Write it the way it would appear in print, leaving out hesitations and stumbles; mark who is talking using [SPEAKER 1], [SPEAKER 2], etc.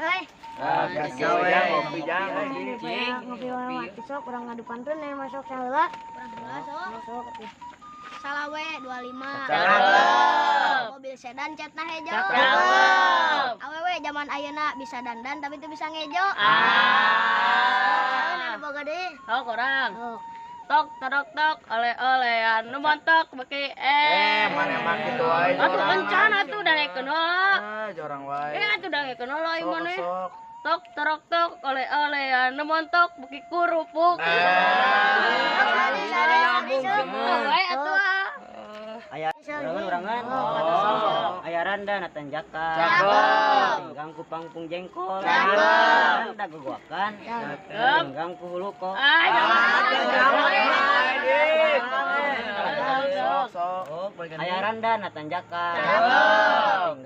[SPEAKER 1] Euy.
[SPEAKER 2] Ah, biasa we, ngopi jang, ngopi.
[SPEAKER 1] Cing, ngopi wae sok urang ngadu pantun nih masuk saheula.
[SPEAKER 3] Urang heula sok.
[SPEAKER 1] Masuk atuh.
[SPEAKER 3] Salawe 25.
[SPEAKER 2] Cakep.
[SPEAKER 3] Mobil sedan catna hejo.
[SPEAKER 4] Cakep.
[SPEAKER 3] Awewe zaman ayeuna bisa dandan tapi teu bisa ngejo.
[SPEAKER 4] Ah.
[SPEAKER 1] Anu boga deui.
[SPEAKER 4] Oh, kurang.
[SPEAKER 1] Oh.
[SPEAKER 4] Tok tok tok oleh-olean nu montok beki
[SPEAKER 2] Eh, mana emang kitu wae.
[SPEAKER 4] Atuh kencan atuh dangekeun heula.
[SPEAKER 2] Ah, jorang wae.
[SPEAKER 4] Eh, atuh dangekeun heula ieu
[SPEAKER 2] Sok,
[SPEAKER 4] maneh.
[SPEAKER 2] sok.
[SPEAKER 4] Tok tok tok oleh-olean nu montok beki kerupuk. Wae atuh ah.
[SPEAKER 5] Aya urangan urangan.
[SPEAKER 2] Oh.
[SPEAKER 5] Aya randa na tanjakan.
[SPEAKER 2] Cakep.
[SPEAKER 5] Tinggang ku pangpung jengkol.
[SPEAKER 2] Cakep.
[SPEAKER 5] Randa gogoakan.
[SPEAKER 4] Cakep.
[SPEAKER 5] Tinggang ku huluko.
[SPEAKER 4] Ah,
[SPEAKER 2] Sok, sok.
[SPEAKER 5] Aya randa na tanjakan.
[SPEAKER 2] Cakep.
[SPEAKER 5] Tinggang